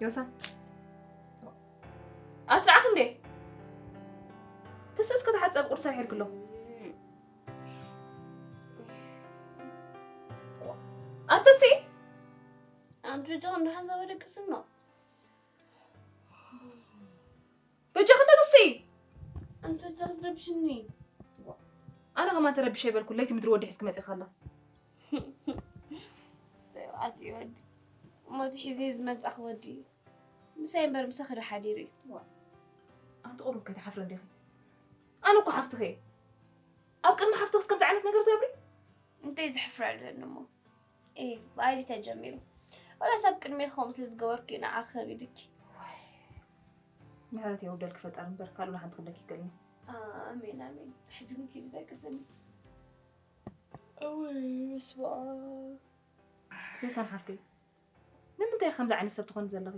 ዮሳ፣ ኣትርዓኽ እንዴ? ተስእስ ከተሓጸብ ቁርሲ ሰሪሐልክ ኣለኹ። ኣንተሲ? ኣንተ በጃ ክንዲ ሓንሳብ ደቅስኖ። በጃ ክንዲ ተሲ? ኣንተ በጃ ክትረብሽኒ። ኣነ ከማን ተረብሸ ይበልኩ፣ ለይቲ ምድሪ ወዲ ሒዝክ መጺኻ ኣላ። ኣቲ ወዲ፣ ሞት ሒዘ ዝመጻኽ ወዲ። ምሳይ እምበር ምሳኺ ዶ ሓዲሩ እዩ? ዋ፣ ኣንቲ ቁሩብ ከይትሓፍሪ እንዲኺ? ኣነ እኮ ሓፍትኺ እየ። ኣብ ቅድሚ ሓፍትኽስ ከምዚ ዓይነት ነገር ትገብሪ? እንታይ ዘሕፍር ኣለኒ እሞ? ኤ፣ ብኣይዲ ተጀሚሩ። ዋላስ ኣብ ቅድሜ ከምኡ ስለ ዝገበርኩ እዩ ንዓኺ ከቢዱኪ። ዋይ፣ ምሕረት የውርደልኪ ፈጣሪ እምበር፣ ካልእ ሓንቲ ክብለኪ ይክእልኒ። ኣሜን፣ ኣሜን። ሕጂ ግን ኪዲ ደቅስኒ። እውይ፣ በስመ ኣብ። ዮሳን ሓፍተይ፣ ንምንታይ ከምዚ ዓይነት ሰብ ትኾኒ ዘለኺ?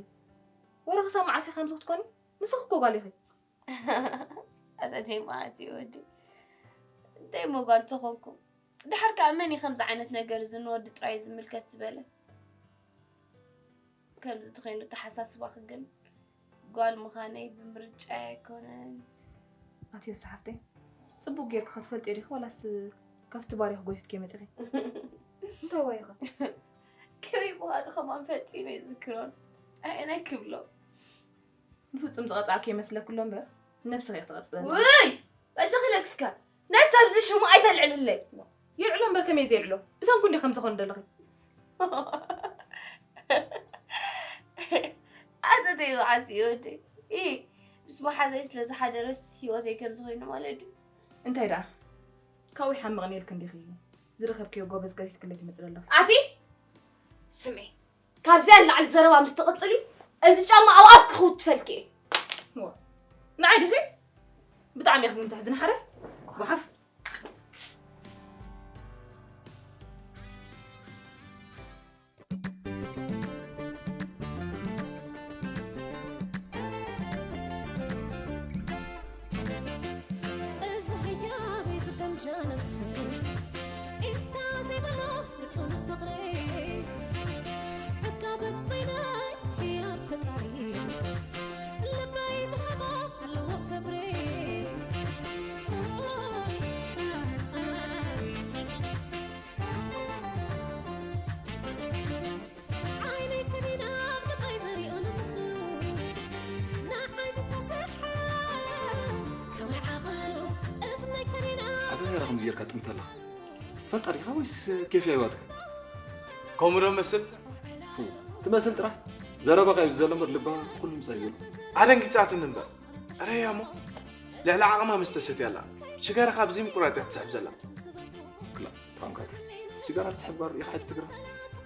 ወረ ክሳብ መዓስ ኢኺ ከምዚ ክትኮኒ? ንስኺ እኮ ጓል ኢኺ። ኣተተይ መዓት እዩ ወዲ። እንታይ እሞ ጓል ተኾንኩ? ድሓር ከኣ መን እዩ ከምዚ ዓይነት ነገር እዚ ንወዲ ጥራይ ዝምልከት ዝበለ? ከምዚ ተኾይኑ ኣተሓሳስባኺ ግን ጓል ምዃነይ ብምርጫይ ኣይኮነን። ኣቲ ዮሳ ሓፍተይ፣ ጽቡቕ ጌርኪ ክትፈልጥዮ ዲኺ ዋላስ ካብቲ ባር ኢኺ ጎቲትክዮ መጺኺ? እንታይ ዋይኻ? ከመይ ምዃኑ ከማን ፈጺመ ኣይዝክሮን። ኣየናይ ክብሎ? ንፍጹም ዝቐጻዕክዮ ይመስለኪ ኣሎ እምበር፣ ንነብስኺ ኢኺ ትቐጽዒ ዘለኺ። ውይ! በጃኺ ለግስካ፣ ናይ ሰብዚ ሽሙ ኣይተልዕልለይ። የልዕሎ እምበር ከመይ ዘየልዕሎ? ብሰንኩ እንዲ ከምዚ ኾን ዘለኺ። ኣተተይ መዓት ህይወተይ። ኢ፣ ምስ መሓዘይ ስለ ዝሓደረስ ህይወተይ ከምዚ ኾይኑ ማለት ድዩ? እንታይ ደኣ? ካብኡ ይሓምቕ ነይርኪ እንዲኺ። ዝረኸብክዮ ጎበዝ ገቲትክለይ ትመጽእ ዘለኺ። ኣቲ! ስምዒ፣ ካብዚኣ ንላዕሊ ዘረባ ምስ ትቕጽሊ፣ እዚ ጫማ ኣብ ኣፍኪ ክውትፈልኪ እየ። ዋ፣ ንዓይ ዲኺ? ብጣዕሚ ኢኺ ግን ተሕዝኒ ሓራይ። ጓሓፍ። እዚ ህያበይ ዝጠምጃ ነብሰይ፣ ኢንታ ዘይብሎ ንጹህ ፍቕረይ፣ ዕጋበት ኮይነይ ህያብ ፈጣሪ፣ ልበይ ዝሃቦ ኣለዎ ክብሪ። ዓይነይ ከኒና ምቓይ ዘሪኦ ንምስሉ፣ ንዓይ ዝተሰርሐ ከመይ ዓቐሉ፣ እዝነይ ከኒና ኣቶ ሄራ ከምዚ ጌርካ ጥምተላ። ፈልጣ ዲኻ ወይስ ኬፍ ያይዋትካ? ከምኡ ዶ መስል? ፉ፣ ትመስል ጥራሕ። ዘረባኻ እዩ ዘሎ እምበር ልባ ኩሉ ምሳይ እዩ ዘሎ። ኣደንጊጻትኒ እምበር። ኣረ ያሞ፣ ልዕሊ ዓቕማ መስተ ሰትያ ኣላ። ሽጋራ ካብ ዘይምቁራጽ እያ ትስሕብ ዘላ። ክላ፣ ተቓምካት። ሽጋራ ትስሕብ ጓል ኢኻ ሕጂ ትግራ።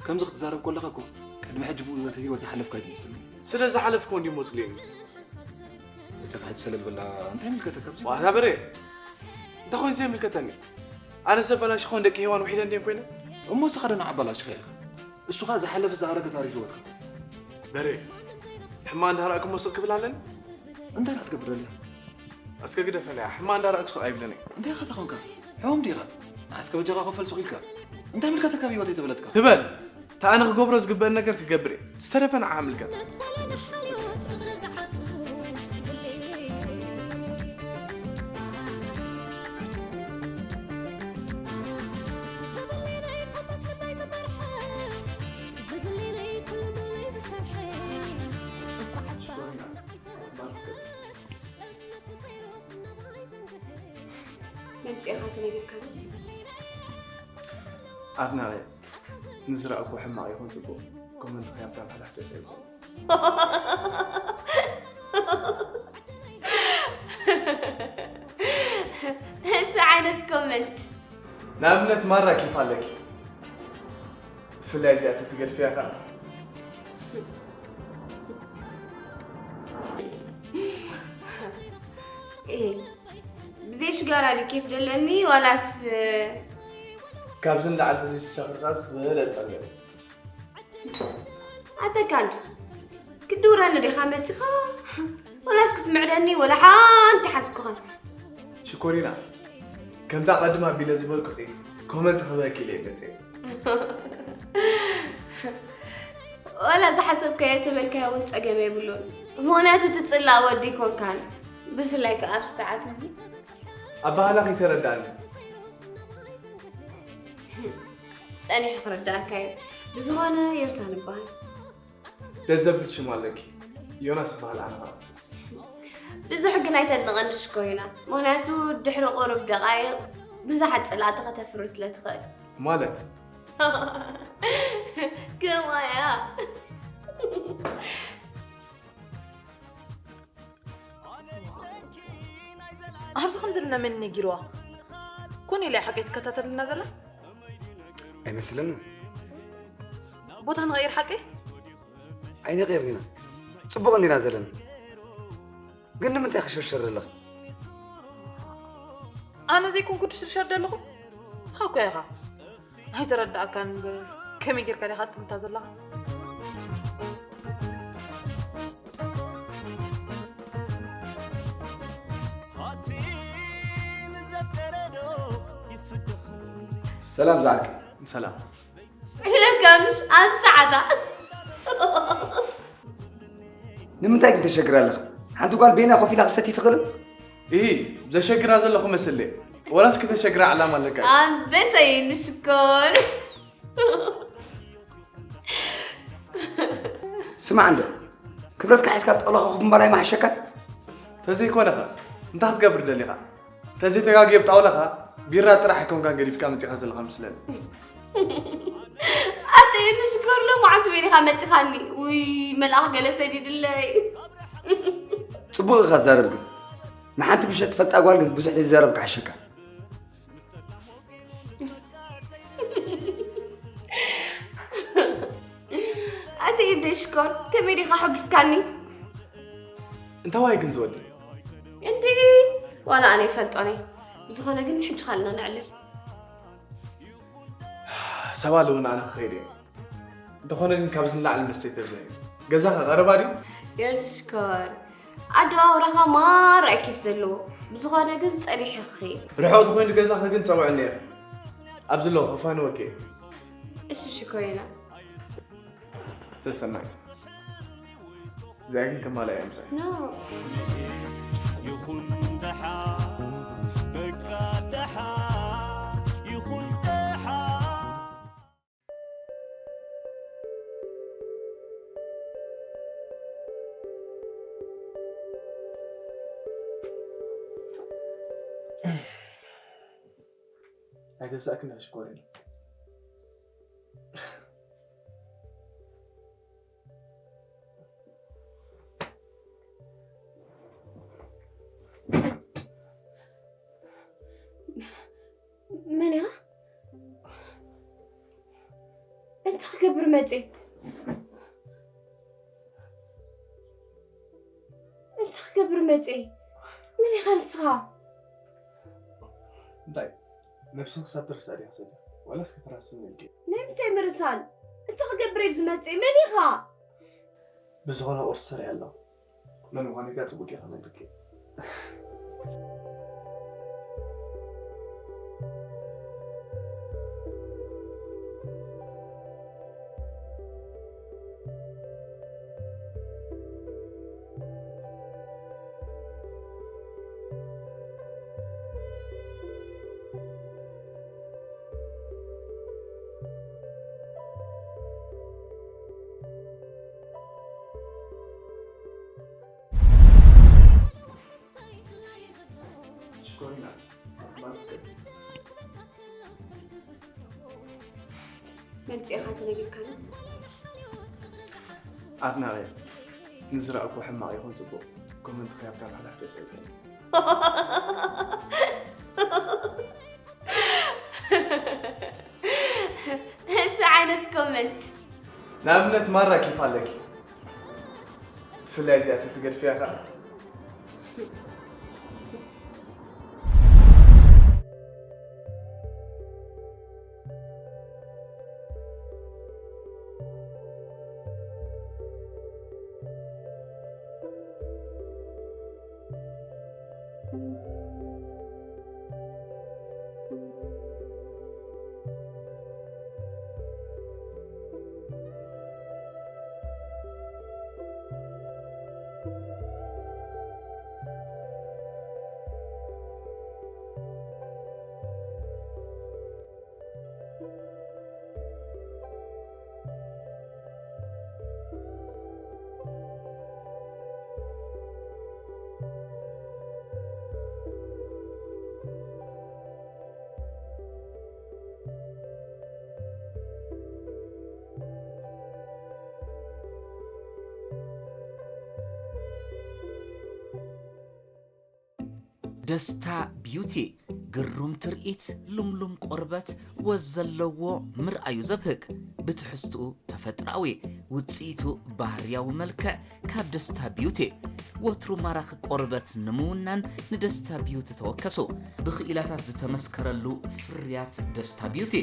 ከምዚ ክትዛረብ ከለኻ እኮ ቅድሚ ሕጂ ብኡ ህይወት ዝሓለፍካ ኣይትመስልን። ስለ ዝሓለፍኩ እንዲዩ መጽልየኒ። እተኻ ሕጂ ሰለል በላ፣ እንታይ ይምልከተካ ኣብዚ? ዋታ በሬ፣ እንታይ ኮይኑ ዘይምልከተኒ? ኣነ ዘበላሽኾን ደቂ ሄዋን ውሒደ እንድየን ኮይነ? እሞ ንስኻ ዶ ንዓ ኣበላሽኻ ኢኻ? እሱ ኸኣ ዝሓለፈ ዝኣረገ ታሪኽ ህይወትካ። በሬ፣ ሕማ እንዳረኣኩ እሞ ስቕ ክብል ኣለኒ? እንታይ ደኣ ክትገብር ደሊኻ? እስከ ግደፈለያ፣ ሕማ እንዳረኣኩ ስቕ ኣይብልን እየ። እንታይ ኢኻ ተኾንካ? ሕሙም ዲኻ? ንዓስከ በጃኻ ኮፈል ሱቕ ኢልካ። እንታይ ምልከተካ ኣብ ህይወተይ ተበለጥካ? ትበል! እታ ኣነ ክገብሮ ዝግበአኒ ነገር ክገብር እየ። ዝተረፈ ንዓኻ ምልከት። መምጽኤኻ ተነጊርካኒ? ኣድናቒ፣ ንዝረኣኩ ሕማቕ ይኹን ጽቡቕ፣ ኮመንት ከይኣምጻ ምሕላፍ ደስ ኣይብለኒ። እንታይ ዓይነት ኮመንት? ንኣብነት ማራ ኬፍ ኣለኪ። ብፍላይ እዚኣ ተትገድፍያ ከኣ። እሄ፣ ብዘይ ሽጋራ ድዩ ኬፍ ደለኒ ዋላስ? ካብዚ ንላዕሊ ተዘይሰኺርካስ ዝበለጸ ነይሩ። ኣተካል፣ ክትድውረኒ ዲኻ መጺኻ? ወላስ ክትምዕደኒ ወላ ሓንቲ ሓስብኩኻን? ሽኮሪና፣ ከምታ ቀድም ኣቢለ ዝበልኩኺ፣ ኮመንት ክህበኪ ኢለ እየ መጽየ። ዋላ ዝሓሰብካዮ ተበልካዮ እውን ጸገም የብሉን። ምኽንያቱ ትጽላእ ወዲ ኣይኮንካን። ብፍላይ ከኣ ኣብዚ ሰዓት እዚ። ኣባህላ ከይተረዳእኒ። ጸኒሑ ክርዳእካ እዩ። ብዝኾነ ዮርሳን እበሃል። ደስ ዘብል ሽም ኣለኪ። ዮናስ እበሃል ኣነ ኸኣ። ብዙሕ ግን ኣይተድንቐኒ ሽኮሪና። ምኽንያቱ ድሕሪ ቁሩብ ደቓይቕ ብዙሓት ጸላእቲ ከተፍሪ ስለ ትኽእል። ማለት? ከማያ። ኣብዚ ከም ዘለና መን ነጊርዋ? ኮን ኢለ ሓቂ ትከታተልና ዘላ? ኣይመስለንን። ቦታ ንቐይር ሓቂ? ኣይንቐይርን ኢና። ጽቡቕ እንዲና ዘለና። ግን ንምንታይ ክሸርሸር ዘለኺ? ኣነ ዘይኮንኩ ድሽርሸር ዘለኹ? ንስኻ እኮ ኢኻ። ኣይተረዳእካን እምበር፣ ከመይ ጌርካ ዲኻ ትጥምታ ዘለኻ? ሰላም ዝዓርከይ። ሰላም። ኢለካ ምሽ ኣብ ሰዓታ። ንምንታይ ግን ተሸግር ኣለኻ? ሓንቲ ጓል በይና ኮፍ ኢላ ክሰቲ ትኽእልን? ኢሂ፣ ዘሸግራ ዘለኹ መስለ። ወላስ ከተሸግራ ዕላማ ኣለካ? ኣንበሰይ ንሽኮር። ስማዕ እንዶ፣ ክብረትካ ሒዝካ ኣብ ጣውላ ኮፍ ምባል ኣይመሓሸካን? ተዘይኮነኸ፣ እንታይ ክትገብር ደሊኻ? ተዘይተጋግየ ኣብ ጣውላኻ፣ ቢራ ጥራሕ ኣይኮንካን ገዲፍካ መጺኻ ዘለኻ መስለኒ። ኣተይ ንሽኮር፣ ሎማዓንቲ በይንኻ መጺኻኒ። ውይ፣ መልኣኽ ገለ ሰዲድለይ። ጽቡቕ ኢኻ ትዛረብ ግን። ንሓንቲ ምሸት ትፈልጣ ጓል ግን ብዙሕ ዘይዛረብ ክሓሸካ። ኣቲ ኢደይ ሽኮር፣ ከመይ ዲኻ? ሓጒስካኒ። እንታዋይ ግን ዝወዲ? እንድዒ፣ ዋላ ኣነ ይፈልጦ ነይ። ብዝኾነ ግን ንሕጂ ኻልና ነዕልል። ሰብ ኣለዉና፣ ኣነ ክኸይድ እየ። እንተኾነ ግን ካብዚ ንላዕሊ መስተይ ተብዝሕ እዩ። ገዛኸ ቀረባ ድዩ? የርሽኮር፣ ኣደዋውራኻ ማራ እዩ ኬፍ ዘለዎ። ብዝኾነ ግን ጸኒሐ ክኸይድ። ርሑቕ ተኾይኑ ገዛኸ ግን ጸውዐኒ ኢኻ። ኣብዚ ኣለኹ፣ ክፋንወኪ እየ። እሺ፣ እሺ፣ ኮይና። ተሰናይ። እዚኣ ግን ከማልኣ እያ ምሳይ። ኖ። ይኹን ደሓን፣ በቃ ደሓን፣ ይኹን ደሓን። ኣይተሳእክን ሽኮሪና። መን ኢኻ? እንታይ ክገብር መጽእ? እንታይ ክገብር መጽእ? መን ኢኻ ንስኻ? እንታይ፣ ነብስኺ ክሳብ ትርስኣ ዲኻ ሰትያ? ዋላስ ከተራስኒ ኢልኪ? ናይ ምንታይ ምርሳን? እንታይ ክገብር እየ ዝመጽእ? መን ኢኻ? ብዝኾነ ቁርሲ ሰሪዐ ኣለኹ። መን ምዃነይ ከኣ ጽቡቕ ጌረ ክነግረኪ እየ። ሽኮሪና፣ መምጽእኻ ተነጊርካና? ኣድናቒ፣ ንዝረኣኩ ሕማቕ ይኹን ጽቡቕ፣ ኮመንት ከያብካ ምሕላፍ ደስ ኣይብለኒ። እቲ ዓይነት ኮመንት። ንኣብነት ማራ ኬፍ ኣለኪ። ብፍላይ እዚኣ ተትገድፍያ ከኣ። ደስታ ቢዩቲ፣ ግሩም ትርኢት፣ ልምሉም ቆርበት፣ ወዝ ዘለዎ፣ ምርኣዩ ዘብህግ፣ ብትሕዝትኡ ተፈጥሮኣዊ፣ ውጽኢቱ ባህርያዊ መልክዕ ካብ ደስታ ቢዩቲ። ወትሩ ማራኺ ቆርበት ንምውናን ንደስታ ቢዩቲ ተወከሱ። ብኽኢላታት ዝተመስከረሉ ፍርያት ደስታ ቢዩቲ፣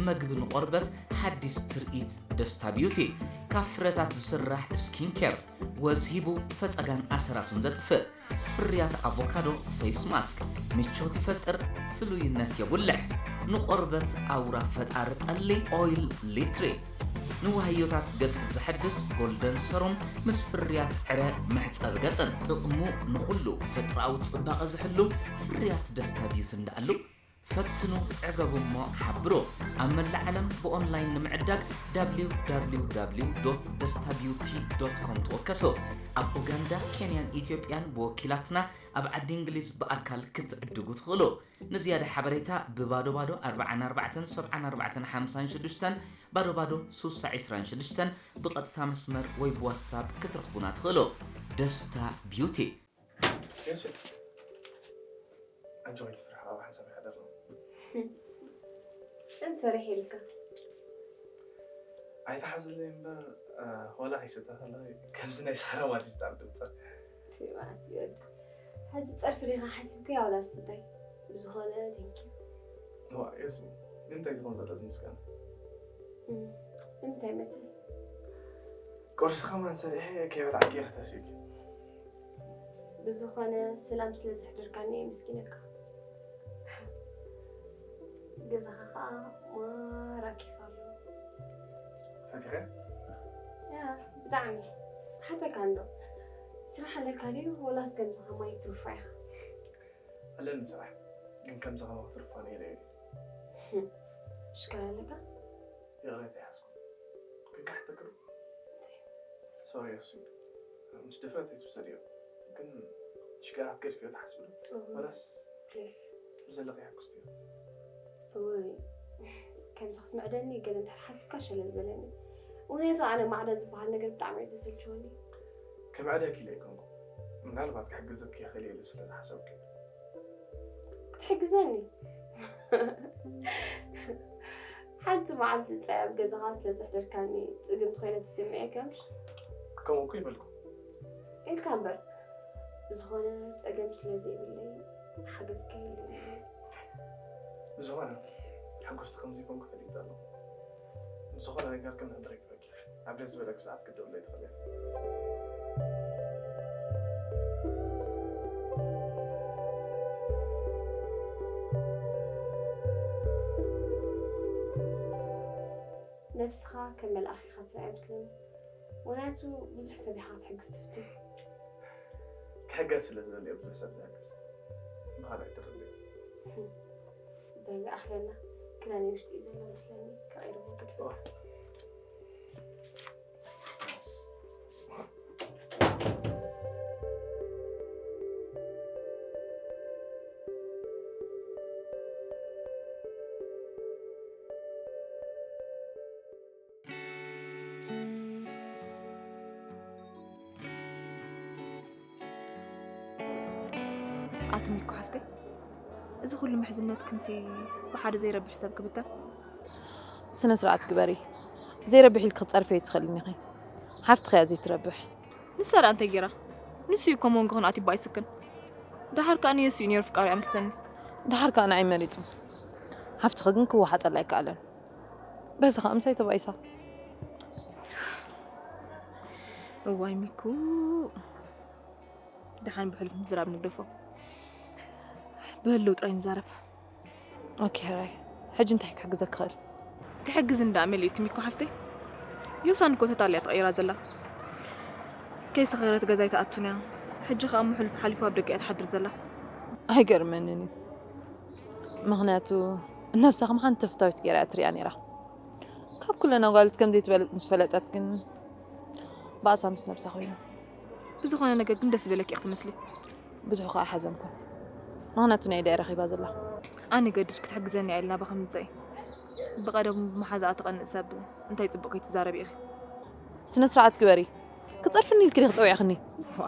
መግቢ ንቆርበት፣ ሓዲስ ትርኢት ደስታ ቢዩቲ። ካብ ፍረታት ዝስራሕ ስኪን ኬር፣ ወዝ ሂቡ ፈጸጋን ኣሰራቱን ዘጥፍእ። ፍርያት ኣቮካዶ ፌስ ማስክ ምቾት ይፈጥር፣ ፍሉይነት የጉልሕ። ንቆርበት ኣውራ ፈጣሪ ጠሊ ኦይል ሊትሪ። ንዋህዮታት ገጽ ዘሐድስ ጎልደን ሰሩም ምስ ፍርያት ዕረ መሕጸቢ ገጽን። ጥቕሙ ንኹሉ ተፈጥሮኣዊ ጽባቐ ዝሕሉ ፍርያት ደስታ ቢዩቲ እንዳኣሉ ፈትኑ፣ ዕገቡ እሞ ሓብሩ። ኣብ መላእ ዓለም ብኦንላይን ንምዕዳግ www.destabeauty.com ተወከሱ። ኣብ ኡጋንዳ፣ ኬንያን ኢትዮጵያን ብወኪላትና፣ ኣብ ዓዲ እንግሊዝ ብኣካል ክትዕድጉ ትኽእሉ። ንዝያዳ ሓበሬታ ብባዶ ባዶ ኣርባዓን ኣርባዕተን ሰብዓን ኣርባዕተን ሓምሳን ሽዱሽተን፣ ባዶ ባዶ ሱሳ ዒስራን ሽዱሽተን፣ ብቐጥታ መስመር ወይ ብዋትሳፕ ክትረኽቡና ትኽእሉ። ደስታ ቢዩቲ። ዮሴፍ፣ ኣጆኻ ኣይትፍራሕ፣ ኣብ ሓንሳብ ይሓደር ነው። ስም ፈሪሕ ኢልካ። ኣይትሓዝለይ እምበር፣ እ፣ ዋላ ከይሰተ ከለኺ ከምዚ ናይ ሰኽራም ኣርቲስት ኣብ ድምፂ። ትብኣት ይወድ። ሕጂ ጸርፊ ዲኻ ሓሲብካያ ዋላስ እንታይ? ብዝኾነ፣ thank you። ዋ፣ ዮሲ፣ ንምንታይ ዝኸውን ዘሎ እዚ ምስጋና? እም፣ ንምንታይ መስል? ቁርሲ ከማን ሰሪሐ ከይበላዕኪ እየ ክተሲእኪ። ብዝኾነ፣ ሰላም ስለ ዘሕደርካኒ የመስግነካ። ገዛኻ ኸኣ ማራ ኬፍ ኣለዎ። ፈቲኸ? ያ፣ ብጣዕሚ። ሓተካ እንዶ፣ ስራሕ ኣለካ ድዩ ወላስ ከምዚ ከማይ ትሩፋ ኢኻ? ኣለኒ ስራሕ፣ ግን ከምዚ ከማይ ክትርፋ ነይረ እየ። ሽጋራ ኣለካ? ይቕሬታ ይሓዝኩ። ግን ክሓተክሩ? ሶሪ ዮሲ፣ ምስ ድፍረት ኣይትውሰድዮ። ግን ሽጋራ ክትገድፍዮ ትሓስቢ ዶ? እወ፣ ወላስ ፕሊዝ። ብዘለኺ ሕጉስቲ እዮ? እወ፣ ከምዚ ክትምዕደኒ ገለ እንድሕር ሓሲብካ ሸለል በለኒ። ምኽንያቱ ኣነ ማዕዳ ዝበሃል ነገር ብጣዕሚ እዩ ዘሰልችወኒ። ክምዕደኪ ኢለ ኣይኮንኩ። ምናልባት ክሕግዘኪ ይኽእል እየ ኢለ ስለ ዝሓሰብኩ እየ። ክትሕግዘኒ? ሓንቲ መዓልቲ ጥራይ ኣብ ገዛኻ ስለ ዘሕደርካኒ ጽግምቲ ኮይነ ተሰሚዐካ ምሽ? ከምኡ እኮ ይበልኩ። ኢልካ እምበር፣ ብዝኾነ ጸገም ስለ ዘይብለይ ሓገዝካ የድልየኒ። ብዝኾነ፣ ሕጉስቲ ከም ዘይኮንኩ ፈሊጠ ኣለኹ። ንዝኾነ ነገር ግን ክንረክበኪ፣ ኣብ ደስ ዝበለኪ ሰዓት ክትደውለይ ትኽእሊ ኢኺ። ነብስኻ ከም መልኣኽ ኢኻ ትርኣይ መስለኒ። ምኽንያቱ ብዙሕ ሰብ ኢኻ ክትሕግዝ ትፍትን። ክሕገዝ ስለ ዝደሊ እየ ብዙሕ ሰብ ዝሕግዝ። ብኻልእ ኣይትረድእዮ። በል ኣኽለና፣ ክዳነይ ውሽጢ እዩ ዘሎ መስለኒ፣ ክቐይርዎ ክድፍእ። ኣቲ ሚኮ ሓፍተይ፣ እዚ ኩሉ ምሕዝነት ክንሲ ብሓደ ዘይረብሕ ሰብ ክብተን? ስነ ስርዓት ግበሪ። ዘይረብሕ ኢልኪ ክትጸርፊ ኣይትኽእልን ኢኺ። ሓፍትኺ እያ ዘይትረብሕ። ንሳ ደኣ እንታይ ገይራ? ንሱ እዩ ከም መንጎኽን ኣትዩ ኣይስክን። ደሓር ከኣ ንየሱ እዩ ነይሩ ፍቃሪ ኣምልሰኒ። ደሓር ከኣ ንዓይ መሪጹ። ሓፍትኺ ግን ክወሓጠላ ኣይከኣለን። በዚ ከኣ ምሳይ ተባኢሳ። እዋይ ሚኩ፣ ደሓን ብሕሉፍ ምዝራብ ንግደፎ። ብህልው ጥራይ ንዛረብ። ኦኬ ሕራይ፣ ሕጂ እንታይ ክሕግዘኪ ክኽእል? ትሕግዝኒ ደኣ መሊኡ እቲ ሚኮ ሓፍተይ። ዮሳን እኮ ተታልያ ተቐይራ ዘላ። ከይሰኸረት ገዛ ኣይትኣቱን እያ። ሕጂ ከኣ እሞ ሕሉፍ ሓሊፉ ኣብ ደገ እያ ትሓድር ዘላ። ኣይገርመንን እዩ። ምኽንያቱ ነብሳ ከም ሓንቲ ተፍታዊት ገይራ እያ ትሪኣ ነይራ። ካብ ኩለን ኣጓልት ከም ዘይትበልጽ ምስ ፈለጠት ግን ባእሳ ምስ ነብሳ ኮይኑ። ብዝኾነ ነገር ግን ደስ ዝበለኪ ኢኺ ትመስሊ። ብዙሑ ከኣ ኣይሓዘንኩን። ምኽንያቱ ናይ ኢዳ እያ ረኺባ ዘላ። ኣነ ገድድ ክትሕግዘኒ እያ ኢለ ናባኺ ምምጸኢ። ብቐደሙ ብመሓዛኣ ትቐንእ ሰብ እንታይ ጽቡቕ ከይትዛረቢ ኢኺ። ስነ ስርዓት ግበሪ። ክትጸርፍኒ ኢልኪ ዲኺ ጸዊዕክኒ? ዋ፣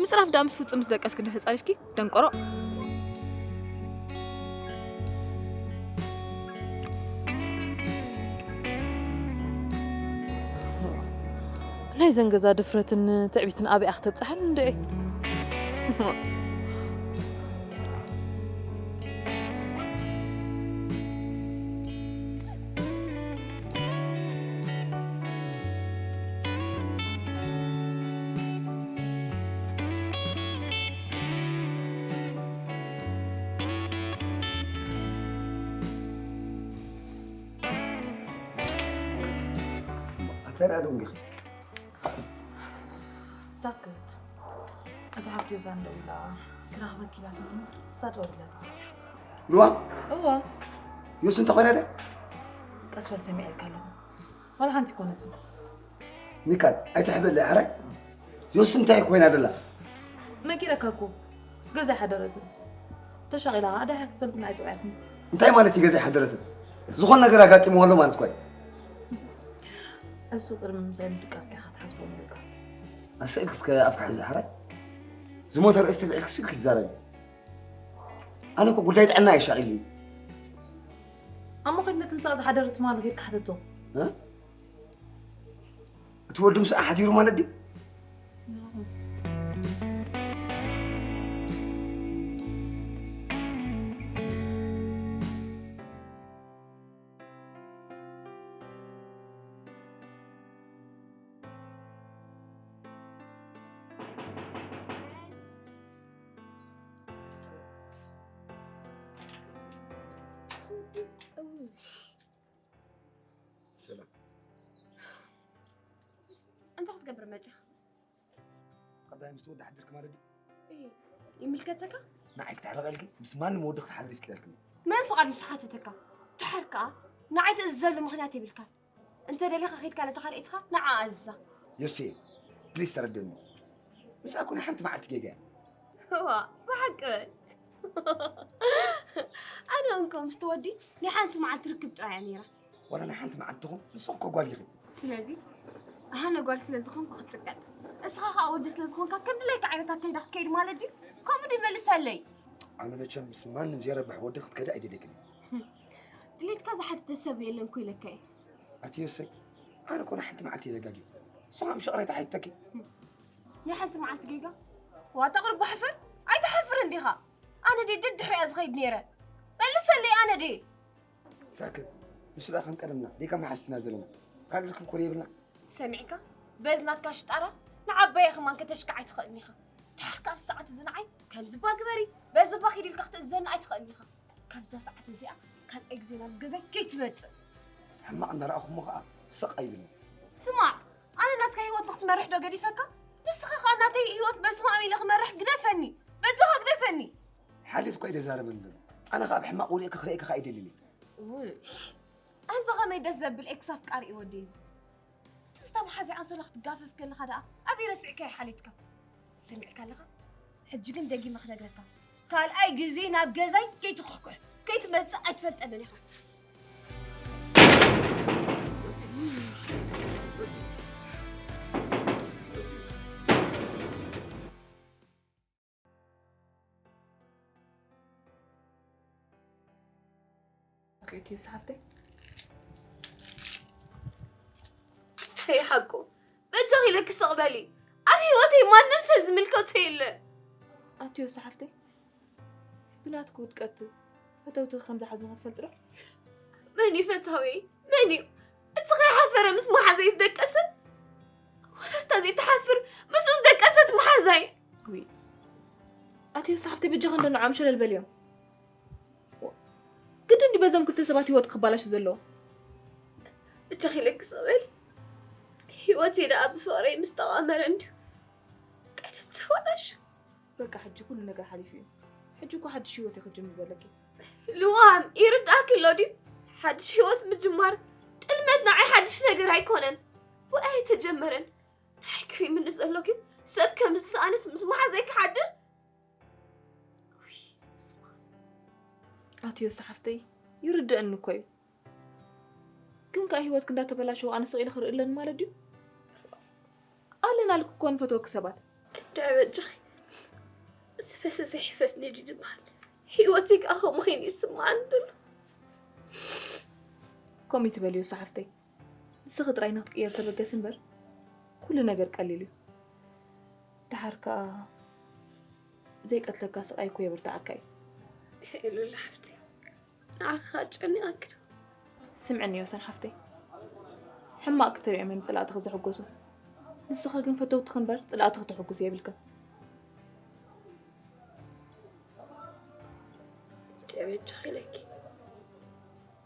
ምጽራፍ ደኣ ምስ ፍጹም ምስ ደቀስኪ እንድሕር ጸሪፍኪ ደንቆሮ። ዘን ገዛ ድፍረትን ትዕቢትን ኣበይ ክትብጽሓን እንድዒ። ኣተራ ዶ እንዲኺ? ሳክት። እታ ሓፍቲ ዮሳን ደዊላ ክረኽበኪ ኢላ ሰሙን ሳደወለት። ልዋ? እዋ። ዮስ እንተ ኮይነ ለ? ቀስ በል ሰሚዐልካ ኣለኹ። ዋላ ሓንቲ ኮነትን። ሚካል ኣይትሕበለ ሕራይ። ዮስ እንታይ ኮይና ደላ? ነጊረካ እኮ ገዛ ሓደረትን ተሻቒላ ኣዳሓ ክትፈልጥና ኣይፅውዕትን። እንታይ ማለት እዩ ገዛ ሓደረትን? ዝኾን ነገር ኣጋጢምዎ ኣሎ ማለት እኮ እዩ። እሱ ቅድሚ ምሳይ ምድቃስካ ኢኻ ክትሓስቦ ነይሩካ። ኣሰ ኢልክ እስከ ኣፍካ ሕዚ ሕራይ። ዝሞተ ርእስቲ ልዕልክ ስልክ ትዛረቢ። ኣነ እኮ ጉዳይ ጥዕና ኣይሻቒልኒ። ኣሞ ከይድ ነቲ ምሳኣ ዝሓደረ ትማሊ ከይድካ ሓተቶ። እ? እቲ ወዲ ምስኣ ሓዲሩ ማለት ድዩ? ሰላም። እንታይ ክትገብር መፂኻ? ቀዳይ ምስ ትወዲ ሓድርክ ማለት ድዩ? እይ፣ ይምልከተካ? ንዓይ ክትሕረቐልኪ ምስ ማንም ወዲ ክትሓድሪ ይፍቅደልክን። መን ፍቓድ ምስ ሓተተካ? ድሓር ከኣ ንዓይ ትእዝዘሉ ምኽንያት የብልካን። እንተ ደሊኻ ኺድካ ነታ ካልኣይትኻ ንዓ ኣዝዛ። ዮሴ፣ ፕሊስ ተረድእኒ። ምስኣ እኮ ናይ ሓንቲ መዓልቲ ጌጋ እያ። እዋ፣ ብሓቂ በል። ኣነ እንኮ ምስ ትወዲ ናይ ሓንቲ መዓልቲ ርክብ ጥራይ እያ ነይራ። ዋላ ናይ ሓንቲ መዓልቲ ትኹን፣ ንስኺ እኮ ጓል ኢኺ። ስለዚ ኣነ ጓል ስለ ዝኾንኩ ክትጽቀጥ፣ እስኻ ኸኣ ወዲ ስለ ዝኾንካ ከም ድላይካ ዓይነት ኣካይዳ ክትከይድ ማለት ድዩ? ከምኡ ድዩ? መልሰለይ። ኣነ መቸም ምስ ማንም ዘይረብሕ ወዲ ክትከዲ ኣይደልየክን እየ። ድሌትካ ዝሓትት ሰብ የለን እኮ ኢለካ እየ። ኣቲ ዮሰይ፣ ኣነ እኮ ንሓንቲ መዓልቲ እየ ደጋጊ። ንስኻ ምሽ ቅሬታ ሓይትተኪ። ናይ ሓንቲ መዓልቲ ጌጋ? ዋታ ቁርባ ሕፍር? ኣይትሓፍርን ዲኻ? ኣነ ድየ ደድሕሪኣ ዝኸይድ ነይረ? መልሰለይ ኣነ ድየ? ሳክት፣ ንሱ ደኣ ከም ቀደምና ደይካ መሓዝትና ዘለና። ካልእ ርክብ ኮነ የብልና። ሰሚዕካ? በዚ ናትካ ሽጣራ ንዓባየ ከማን ከተሽክዓ ኣይትኽእልን ኢኻ። ድሓር ካብ ሰዓት እዚ ንዓይ ከምዚ እባ ግበሪ፣ በዚ እባ ኺዲ ኢልካ ክትእዝዘኒ ኣይትኽእልን ኢኻ። ካብዛ ሰዓት እዚኣ ካልኣይ ግዜ ናብዚ ገዛይ ከይትመጽእ። ሕማቕ እንዳረኣኹሞ ኸኣ ስቕ ኣይብልን። ስማዕ፣ ኣነ ናትካ ህይወት ንኽትመርሕ ዶ ገዲፈካ? ንስኻ ኸኣ ናተይ ህይወት በስማም ኢለ ክመርሕ ግደፈኒ። በጃኻ ግደፈኒ። ሓልዮት እኳ እዩ ዘዛረበኒ ዘሎ። ኣነ ኸኣ ብሕማቕ ወዲቕካ ክርእየካ ኸኣ ኣይደልን እየ። ውይ፣ ኣንታ ኸመይ ደስ ዘብል ኤክስ ኣፍቃሪ እዩ ወደይ እዚ። ትምስታ መሓዚ ኣንሶላ ክትጋፈፍ ከለኻ ደኣ ኣበይ ረሲዕካዮ ሓሊትካ? ሰሚዕካ ኣለኻ? ሕጂ ግን ደጊመ ክነግረካ፣ ካልኣይ ግዜ ናብ ገዛይ ከይትኩሕኩሕ፣ ከይትመጽእ ኣይትፈልጠንን ኢኻ። ኦኬ፣ ኦኬ፣ ሰሓብተይ። እንታይ ሓቁ? በጃኺ ኢለኪ ስቕ በሊ። ኣብ ህይወተይ ማንም ሰብ ዝምልከቶ የለ። ኣትዮ ሰሓብተይ፣ ብናትኪ ውድቀት ፈተውትኺ ከም ዝሓዝኑኺ ትፈልጢ ዶ? መን እዩ ፈታውየይ? መን እዩ? እቲ ከይሓፈረ ምስ መሓዛይ ዝደቀሰ? ወላስ እታ ዘይትሓፍር ምስኡ ዝደቀሰት መሓዛይ? ውይ፣ ኣትዮ ሰሓብተይ፣ በጃኺ እንዶ ንዕኦም ሸለል በልዮም። ግድን ድዩ በዞም ክልተ ሰባት ህይወት ክባላሹ ዘለዎ? እጃኺ ለግስ በል። ህይወተይ ደኣ ብፍቕረይ ምስ ተቓመረ እንድዩ ቀደም ተበላሹ። በቃ ሕጂ ኩሉ ነገር ሓሊፉ እዩ። ሕጂ እኮ ሓድሽ ህይወት ኢኺ ክትጅምሪ ዘለኪ። ልዋም፣ ይርድኣኪ ኣሎ ድዩ? ሓድሽ ህይወት ምጅማር ጥልመት ንዓይ ሓድሽ ነገር ኣይኮነን። ወይ ኣይተጀመረን። ንዓይ ገሪምኒ ዘሎ ግን ሰብ ከም ዝሰኣነስ ምስ መሓዛይ ክሓድር። ውይ፣ ስማ። ኣትዮ ሰሓፍተይ፣ ይርድኣኒ እኮ እዩ። ግን ከኣ ህይወትኪ እንዳተበላሸወ ኣነ ስቕ ኢለ ክርኢ ኣለኒ ማለት ድዩ? ኣለናልኪ እኮ ንፈትወኪ ሰባት። እንድዒ በጃኺ፣ ዝፈሰሰ ይሕፈስ ድዩ ዝበሃል? ህይወተይ ከኣ ከምኡ ኮይኑ ይስምዓኒ ዘሎ። ከምኡ ይትበልዮ ሰሓፍተይ። ንስኺ ጥራይ ንክትቅየር ተበገሲ እምበር፣ ኩሉ ነገር ቀሊል እዩ። ደሓር ከኣ ዘይቀትለካ ስቓይ እኮ የብርትዓካ እዩ። ሄሉላ ሓፍቲ፣ ንዓኺ ከኣ ጨኒቐኪ ዶ? ስምዕኒ ዮሰን ሓፍተይ፣ ሕማቕ ክትሪኦም እዮም ጽላእትኺ ዝሕጎሱ። ንስኺ ግን ፈተውትኺ እምበር ጽላእትኺ ተሕጉሲ የብልክን። ደበጃ ኢለኪ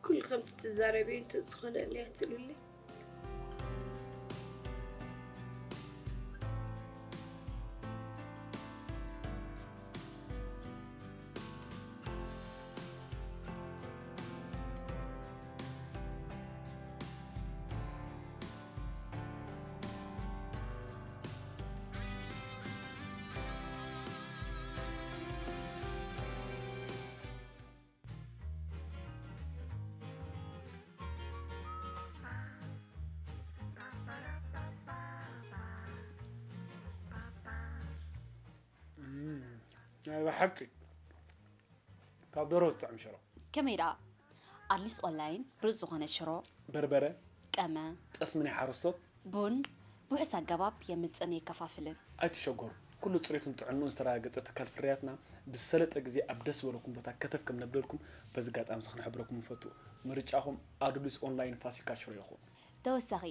ኩሉ ከምቲ ትዛረብዮ እንተዝኾነለይ ኣትሉለይ። ናይ ብሓቂ ካብ ደሮ ዝጥዕም ሽሮ። ከመይ ደኣ? ኣርሊስ ኦንላይን ብሉጽ ዝኾነ ሽሮ፣ በርበረ፣ ቀመ፣ ጠስሚ ናይ ሓረስቶት፣ ቡን ብውሑስ ኣገባብ የምጽእን የከፋፍልን። ኣይትሸገሩ። ኩሉ ጽሬቱን ጥዕንኡን ዝተረጋገጸ ትካል ፍርያትና ብዝሰለጠ ግዜ ኣብ ደስ ዝበለኩም ቦታ ከተፍ ከም ነብለልኩም በዚ ኣጋጣሚ እዚ ክንሕብረኩም ንፈቱ። ምርጫኹም ኣዱሊስ ኦንላይን ፋሲካ ሽሮ ይኹን። ተወሳኺ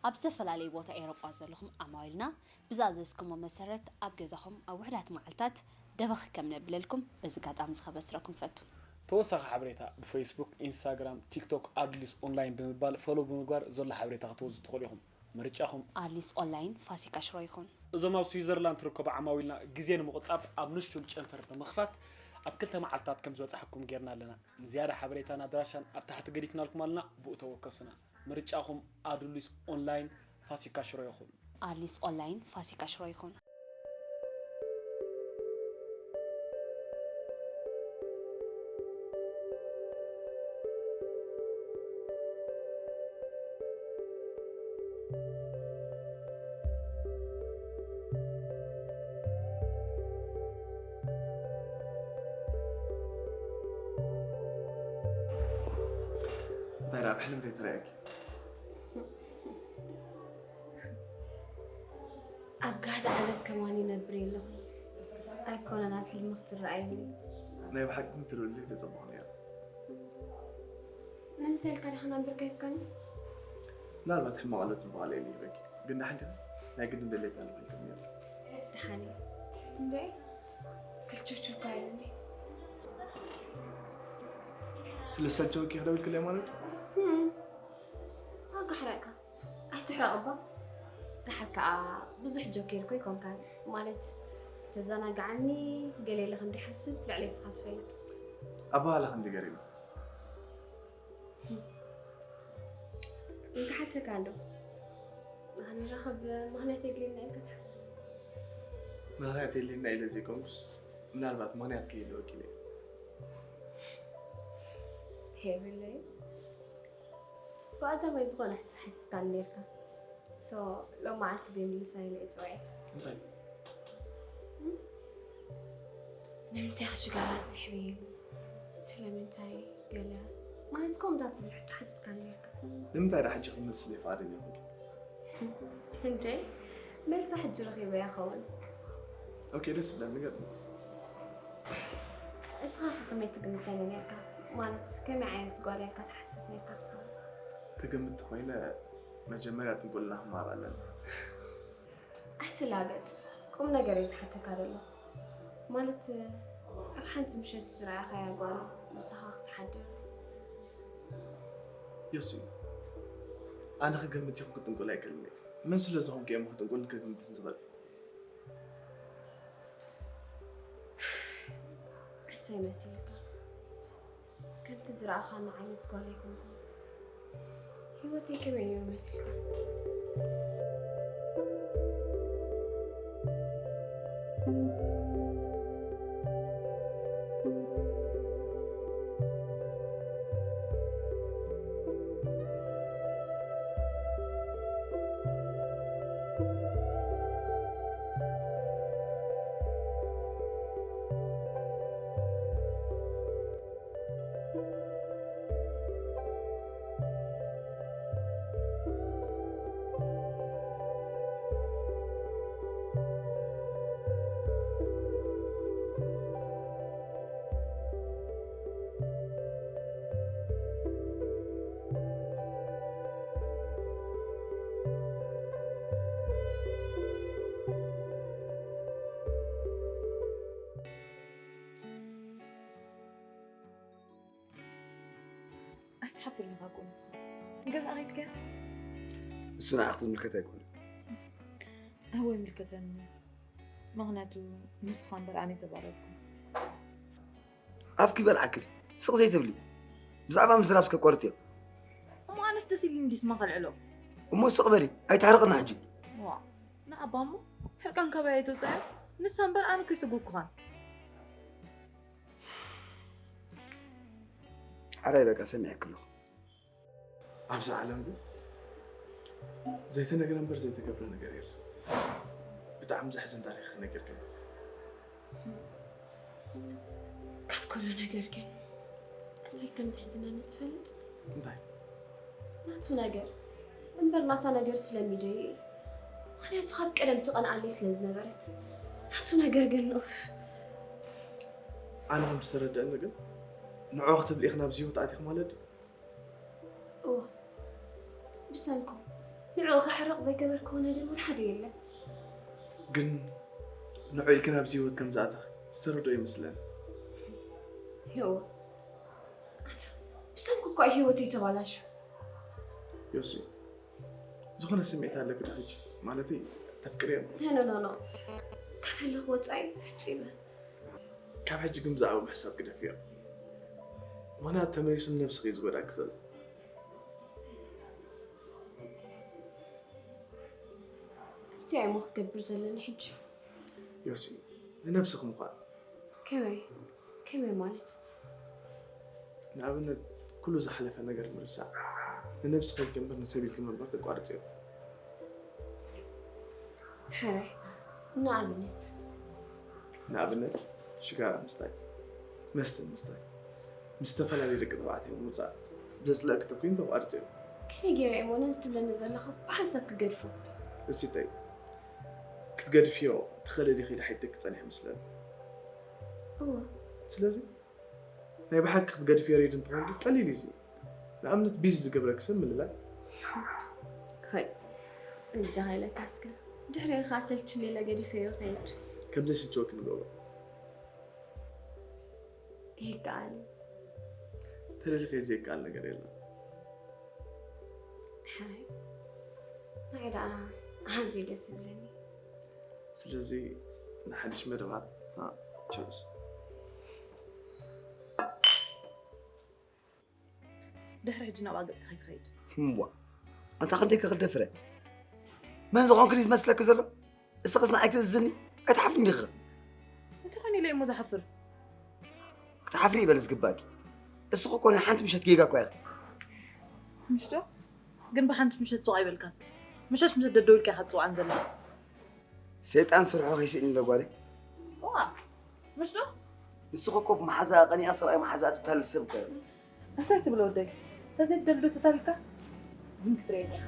ኣብ ዝተፈላለዩ ቦታ ኤውሮጳ ዘለኹም ዓማዊልና ብዝኣዘዝኩሞ መሰረት ኣብ ገዛኹም ኣብ ውሑዳት መዓልታት ደበኽ ከም ነብለልኩም በዚ ኣጋጣሚ እዚ ከበስረኩም ፈቱ። ተወሳኺ ሓበሬታ ብፌስቡክ፣ ኢንስታግራም፣ ቲክቶክ ኣድሊስ ኦንላይን ብምባል ፎሎው ብምግባር ዘሎ ሓበሬታ ክትወስዱ ትኽእሉ ኢኹም። ምርጫኹም። ኣድሊስ ኦንላይን ፋሲካ ሽሮ ይኹን። እዞም ኣብ ስዊዘርላንድ ትርከቡ ዓማዊልና ግዜ ንምቑጣብ ኣብ ንሹል ጨንፈር ብምኽፋት ኣብ ክልተ መዓልታት ከም ዝበፅሐኩም ጌርና ኣለና። ንዝያዳ ሓበሬታን ኣድራሻን ኣብ ታሕቲ ገዲፍናልኩም ኣለና፣ ብኡ ተወከሱና። ምርጫኹም ኣዱሊስ ኦንላይን ፋሲካ ሽሮ ይኹን። ኣድሊስ ኦንላይን ፋሲካ ሽሮ ይኹን። እንታይ ደኣ ብሕልም ዘይተረኣየኪ? ኣብ ጋህዲ ዓለም ከማን ይነብር የለኹ ኣይኮነን ኣብ ሕልሚ ክትረኣየኒ። ናይ ብሓቂ ክትርእዩለይ ተጸበኹ ነይረ። ንምንታይ ኢልካ ዲኻ ናምበርካ ሂብካኒ? ምናልባት ሕማቕ ኣሎ ጽቡቕ ኣሎ ኢለ ሂበኪ፣ ግን ደሓን ዲኺ? ናይ ግድን ደልየኪ ኣለኹ ኢልክኒ ነይርኪ። ደሓን እየ። እምበይ ስልችውችውካ ኢሉኒ። ስለ ዝሰልቸወኪ ኢኺ ደዊልክለይ ማለት ድዩ? ኣጋሕረካ ኣይትሕረቕ እባ። ደሓር ከኣ ብዙሕ ጆኬር እኮ ኣይኮንካን። ማለት ተዘናግዓኒ ገለ ኢለ ከም ደይሓስብ ልዕለይ ንስኻ ትፈልጥ። ኣበሃህላ ክንደይ ገሪሙ። እንተሓተካ እንዶ ንኽንራኸብ ምኽንያት የድልየና ኢልካ ትሓስብ? ምኽንያት የድልየና ኢለ ዘይኮንኩስ ምናልባት ምኽንያት ከይህልወኪ ኢለ እየ። የብለይን። ብቐዳማይ ዝኾነ ሕቶ ሓቲትካኒ ነይርካ። So ሎማዓንቲ ዘይምልሳ ኢለ እየ ፀዊዐ። እንታይ? ንምንታይ ኸ ሽጋራ ትስሕቢ? ስለምንታይ ገለ ማለት ከምኡ እንዳትብል ሕቶ ሓቲትካኒ ነይርካ። ንምንታይ ደኣ ሕጂ ክትመልስለይ ፍቓደኛ ኮንኪ? እንዴ መልሳ ሕጂ ረኺበያ ኸውን። ኦኬ ደስ ይብለኒ ንገርኒ። እስኻ ኸ ከመይ ትግምተኒ ነይርካ? ማለት ከመይ ዓይነት ጓል እያ ኢልካ ትሓስብ ነይርካ ትኸውን? ክግምት ተኾይነ መጀመርያ ጥንቁልና ክንመሃር ኣለና። ኣይትላገጽ፣ ቁምነገር እየ ዝሓተካ ዘለኹ። ማለት ኣብ ሓንቲ ምሸት ዝረኣኻያ ጓል ምሳኻ ክትሓድር። ዮሲ፣ ኣነ ክገምት ይኹን ክጥንቁል ኣይክእልን እየ። መን ስለ ዝኾንኩ እየ እሞ ክጥንቁልን ክግምትን ዝኽእል? እንታይ መሲልካ? ከምቲ ዝረኣኻኒ ዓይነት ጓል ኣይኮንኩን። ህይወተይ ከመይ ነይሩ መሲልካ? ኢኻ እኮ ንስኻ። ንገዛ ከይድካ? እሱ ንዓኺ ዝምልከት ኣይኮነን። ኣዎ ይምልከተኒ። ምኽንያቱ ንስኻ እምበር ኣነ ተባረርኩ። ኣፍኪ በልዓኪ ድዩ? ስቕ ዘይትብሊ? ብዛዕባ ምዝራብ እስከ ቆርጽዮ። እሞ ኣነስ ደስ ኢሉኒ ድዩ ስማ ከልዕሎ? እሞ ስቕ በሊ፣ ኣይተሕርቕና ሕጂ። ዋ፣ ንኣባ እሞ ሕርቃን ካባይ ኣይተውፅኣዮ። ንሳ እምበር ኣነ ከይሰጎግኩኻን። ሓራይ በቃ ሰሚዐኪ ኣለኹ። ኣብዛ ዓለም ግን ዘይተነግረ እምበር ዘይተገብረ ነገር የለን። ብጣዕሚ ዘሕዝን ታሪኽ ክነግርክን። ካብ ኩሉ ነገር ግን እንታይ ከም ዘሕዝነኒ ትፈልጥ? እንታይ? ናቱ ነገር እምበር ናታ ነገር ስለሚደዮ እዩ። ምኽንያቱ ካብ ቀደም ትቐንኣለይ ስለ ዝነበረት። ናቱ ነገር ግን ኡፍ። ኣነ ከም ዝተረደአኒ ግን ንዕኡ ክትብሊ ኢኺ ናብዚ ህይወት ኣቲኺ ማለት ድዩ? እወ፣ ብሰንኩ ንዕኡ ከሕርቕ ዘይገበርክዎ ነገር እውን ሓደ የለን። ግን ንዑ ኢልኪ ናብዚ ህይወት ከም ዝኣተኺ ዝተረድኦ ይመስለኒ። እወ፣ ኣታ ብሰንኩ እኮ እዩ ህይወተይ ተባላሹ። ዮሲ፣ ዝኾነ ስምዒት ኣለኪ ዶ ሕጂ? ማለተይ፣ ተፍቅርዮ? ኖ፣ ኖ፣ ኖ፣ ኖ። ካብ ህልኽ ወጻኢ ፈጺመ። ካብ ሕጂ ግን ብዛዕባ ምሕሳብ ግደፍዮ። ምኽንያቱ ተመሊሱ ንነብስኺ እዩ ዝጎዳእኪ ዘሎ። እንታይ እሞ ክገብር ዘለኒ ሕጂ? ዮሲ፣ ንነብስኺ ምዃን። ከመይ? ከመይ ማለት? ንኣብነት፣ ኩሉ ዝሓለፈ ነገር ምርሳዕ። ንነብስኺ ኢልኪ እምበር ንሰብ ኢልኪ ምንባር ተቋርጽዮ። ሕራይ፣ ንኣብነት? ንኣብነት፣ ሽጋራ ምስታይ፣ መስተ ምስታይ፣ ምስ ዝተፈላለዩ ደቂ ተባዕትዮ ምውጻእ ዘጽልኣኪ ተኮይኑ ተቋርጽዮ። ከመይ ገይረ እየ እሞ ነዚ ትብለኒ ዘለኻ ብሓንሳብ ክገድፎ? እስቲ እንታይ? ክትገድፍዮ ትኽእሊ ዲኺ ኢለ ሓቲተኪ ጸኒሐ መስለኒ። እወ። ስለዚ ናይ ብሓቂ ክትገድፍዮ ሬዲ እንተኾንኪ ቀሊል እዩ እዚ። ንኣብነት ቢዚ ዝገብረኪ ሰብ ምልላይ። ሆይ፣ እንጃ ከይለካ እስከ። ድሕሪኡ ከኣ ሰልችኒ ኢለ ገዲፈዮ ይኸይድ። ከም ዘይስልችወኪ ንገብሮ። ይከኣል እዩ። ተደሊኸዮ ዘይከኣል ነገር የለን። ሕራይ፣ ንዓይ ደኣ ኣዝዩ ደስ ይብለኒ። ስለዚ ንሓድሽ መደባትና ቸርስ። ድሕሪ ሕጂ ናብኣ ገጽካ ከይትኸይድ። እምቧ፣ ኣንታ ክንደይ ከ ክደፍረ? መን ዝኾንክ ድዩ ዝመስለኪ ዘሎ? እስኽስ ንዓይ ክትእዝዝኒ? ኣይትሓፍርን ዲኺ? እንታይ ኾይነ ኢለ እሞ ዝሓፍር? ክትሓፍሪ ይበል ዝግባእኪ። እስኺ እኮ ናይ ሓንቲ ምሸት ጌጋ እኮ ኢኺ። ምሽ ዶ? ግን ብሓንቲ ምሸት ሱቕ ኣይበልካን። ምሸት ምሸት ደደው ኢልካ ኢኻ ትጽውዓን ዘለኻ። ሰይጣን ስርሑ ከይስእን ኢለ ጓለይ። ዋ፣ ምሽ ዶ? ንስኺ እኮ ብመሓዛኣ ቀኒኣ ሰብኣይ መሓዛኣ ትታልል ሰብ እኮ ኢኺ። እንታይ ትብል ወደይ? ተዘይትደሊ ዶ ተታሊልካ? ግን ክትርእየኒ ኢኻ።